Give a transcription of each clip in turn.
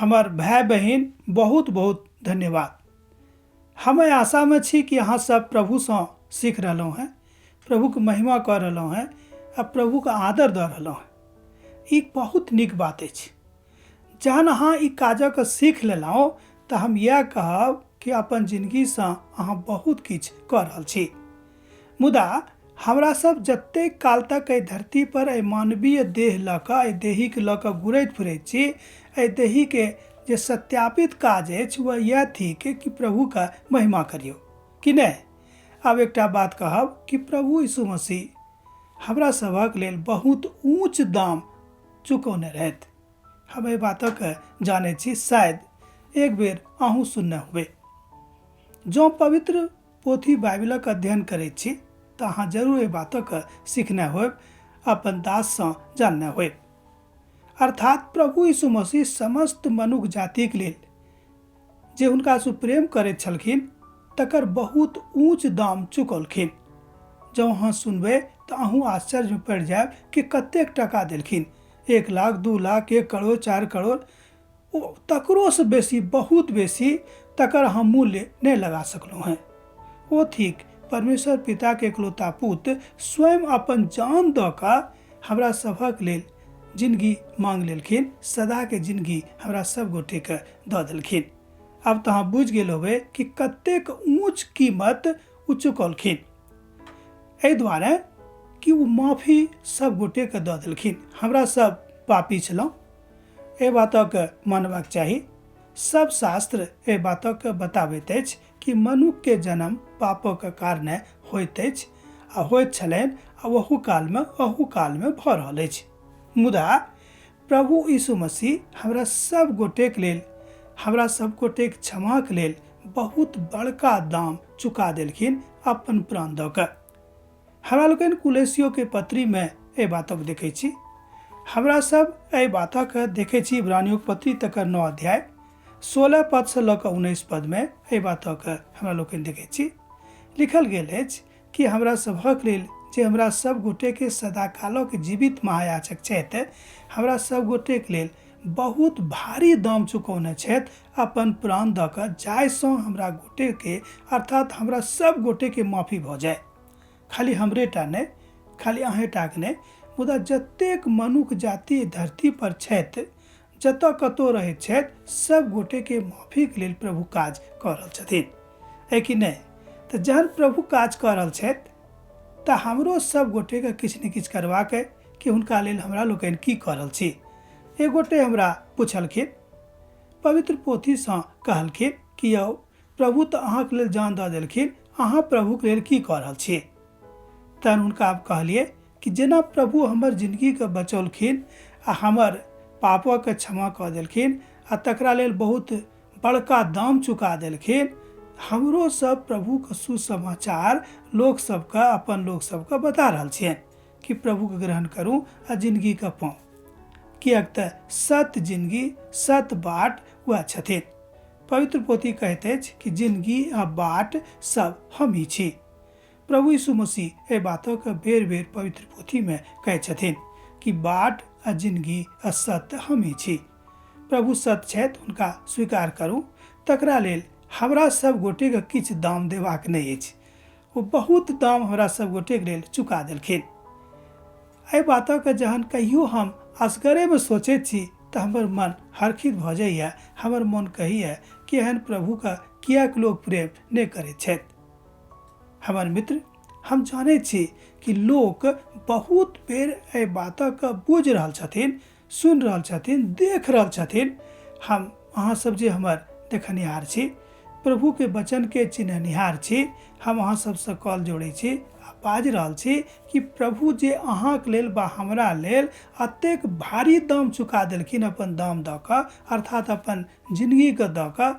हमर भाय बहिन, बहुत बहुत धन्यवाद। हम एहि आशामे छी कि अहाँ सब प्रभुसँ सीख रहलहुँ हेँ, प्रभुके महिमा कऽ रहलहुँ हेँ आ प्रभुके आदर दऽ रहलहुँ हेँ। ई बहुत नीक बात अछि। जहन अहाँ ई काजक सीख लेलहुँ तऽ हम इएह कहब कि अपन जिनगीसँ अहाँ बहुत किछु कऽ रहल छी। मुदा हमरा सब जतेक काल तक एहि धरती पर एहि मानवीय देह लऽ कऽ, एहि देहीके लऽ कऽ घुरैत फिरैत छी, एहि देहीके जे सत्यापित काज अछि वह इएह थिक कि प्रभुके महिमा करियौ कि नहि। आब एकटा बात कहब कि प्रभु यीशु मसीह हमरा सभक लेल बहुत ऊँच दाम चुकौने रहथि। हम एहि बातक जानैत छी, शायद एक बेर अहूँ सुनने हुए। जँ पवित्र पोथी बाइबिलक अध्ययन करैत छी तऽ अहाँ जरूर एहि बातक सीखने होयब, अपन दाससँ जानने होयब। अर्थात प्रभु यीशु मसीह समस्त मनुख जातिक लेल जे हुनकासँ प्रेम करैत छलखिन तकर बहुत ऊँच दाम चुकौलखिन। जँ अहाँ सुनबै तऽ अहूँ आश्चर्यमे पड़ि जायब कि कतेक टाका देलखिन, 1 लाख, 2 लाख, 1 करोड़, 4 करोड़, ओ तकरोसँ बेसी, बहुत बेसी, तकर अहाँ मूल्य नहि लगा सकलहुँ हेँ। ओ थिक परमेश्वर पिताके एकलौता पुत्र स्वयं अपन जान दऽ कऽ हमरा सभक लेल जिनगी मांग लेलखिन, सदाके जिनगी हमरा सब गोटेके दऽ देलखिन। आब तऽ अहाँ बुझि गेल होबै कि कतेक ऊँच कीमत ओ चुकौलखिन, एहि दुआरे कि ओ माफी सब गोटेके दऽ देलखिन। हमरा सब पापी छलहुँ, एहि बातक मानबाक चाही। सब शास्त्र एहि बातक बताबैत अछि कि मनुखके जन्म पापक कारणे होइत अछि आ होइत छलनि आ ओहू कालमे भऽ रहल अछि। मुदा प्रभु यीशु मसीह हमरा सब गोटेक लेल, हमरा सब गोटेक क्षमाक लेल बहुत बड़का दाम चुका देलखिन अपन प्राण दऽ कऽ। हमरा लोकनि कुलेसियो के पत्रीमे एहि बातक देखै छी। हमरा सब एहि बातक देखै छी इब्रानियों के पत्री तकर 9 अध्याय 16 पदसँ लऽ कऽ 19 पदमे एहि बातक हमरा लोकनि देखै छी। लिखल गेल अछि कि हमरा सभक लेल जे हमरा सब गोटेके सदाकालक जीवित महायाचक छथि, हमरा सब गोटेक लेल बहुत भारी दाम चुकौने छथि अपन प्राण दऽ कऽ, जाहिसँ हमरा गोटेके अर्थात हमरा सब गोटेके माफी भऽ जाय। खाली हमरे टा नहि, खाली अहेँ टाके नहि, मुदा जतेक मनुख जाति धरती पर छथि, जतऽ कतहु रहैत छथि, सब गोटेके माफीके लेल प्रभु काज कऽ रहल छथिन, है कि नहि? तऽ जहन प्रभु काज कऽ रहल छथि तऽ हमरो सब गोटेके किछु ने किछु करबाक अइ कि हुनका लेल हमरा लोकनि की कऽ रहल छी। एक गोटे हमरा पुछलखिन, पवित्र पोथीसँ कहलखिन कि यौ प्रभु तऽ अहाँके लेल जान दऽ देलखिन, अहाँ प्रभुके लेल की कऽ रहल छी? तहन हुनका आब कहलियै कि जेना प्रभु हमर जिनगीके बचौलखिन आ हमर पापके क्षमा कऽ देलखिन आ तकरा लेल बहुत बड़का दाम चुका देलखिन, हमरो सब प्रभुके सुसमाचार लोक सबके, अपन लोक सबके बता रहल छियनि कि प्रभुके ग्रहण करू आ जिनगीके पाउ, किएक तऽ सत्य जिनगी, सत्य बाट वएह छथिन। पवित्र पोथी कहैत अछि कि जिनगी आ बाट सब हम ही छी। प्रभु यीशु मसीह एहि बातक बेर बेर पवित्र पोथीमे कहै छथिन कि बाट आ जिनगी आ सत्य हम ही छी। प्रभु सत्य छथि, हुनका स्वीकार करू, तकरा लेल हमरा सब गोटेके किछु दाम देबाक नहि अछि। ओ बहुत दाम हमरा सब गोटेके लेल चुका देलखिन। एहि बातक जहन कहियो हम असगरेमे सोचैत छी तऽ हमर मन हर्षित भऽ जाइए। हमर मन कहैए कि एहन प्रभुके किएक लोक प्रेम नहि करैत छथि। हमर मित्र, हम जानै छी कि लोक बहुत बेर एहि बातक बुझि रहल छथिन, सुनि रहल छथिन, देख रहल छथिन। हम अहाँ सब जे हमर देखनिहार छी, प्रभुके वचनके चिन्हनिहार छी, हम अहाँ सबसँ कॉल जोड़ै छी आ बाजि रहल छी कि प्रभु जे अहाँके लेल बा हमरा लेल अतेक भारी दाम चुका देलखिन अपन दाम दऽ कऽ, अर्थात अपन जिनगीके दऽ कऽ,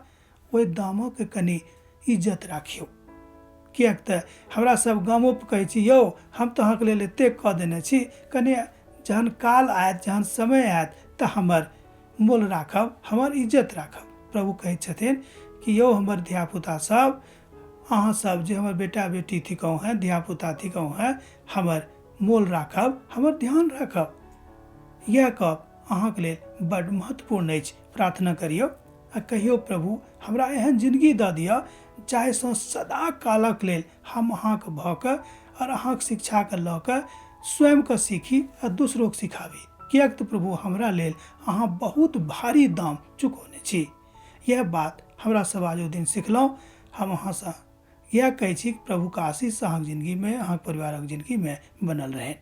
ओहि दामक कनि इज्जत राखियौ। किएक तऽ हमरा सब गामो पर कहै छी, यौ हम तऽ अहाँके लेल एतेक कऽ देने छी, कनि जहन काल आयत, जहन समय आयत तऽ हमर मोल राखब, हमर इज्जत राखब। प्रभु कहै छथिन कि यौ हमर धियापुता सब, अहाँ सब जे हमर बेटा बेटी थिकहुँ हेँ, धियापुता थिकहुँ हेँ, हमर मोल राखब, हमर ध्यान राखब। इएह कहब अहाँके लेल बड्ड महत्वपूर्ण अछि। प्रार्थना करियौ आ कहियौ, प्रभु हमरा एहन जिन्दगी दऽ दिअ जाहिसँ सदा कालक लेल हम अहाँके भऽ कऽ आओर अहाँके शिक्षाके लऽ कऽ स्वयंके सीखी आ दोसरोके सिखाबी, किएक तऽ प्रभु हमरा लेल अहाँ बहुत भारी दाम चुकौने छी। यह बात हमरा सब आज ओ दिन सिखलहुँ। हम अहाँसँ इएह कहै छी, प्रभुके आशीष अहाँके जिन्दगीमे, अहाँके परिवारक जिन्दगीमे बनल रहै।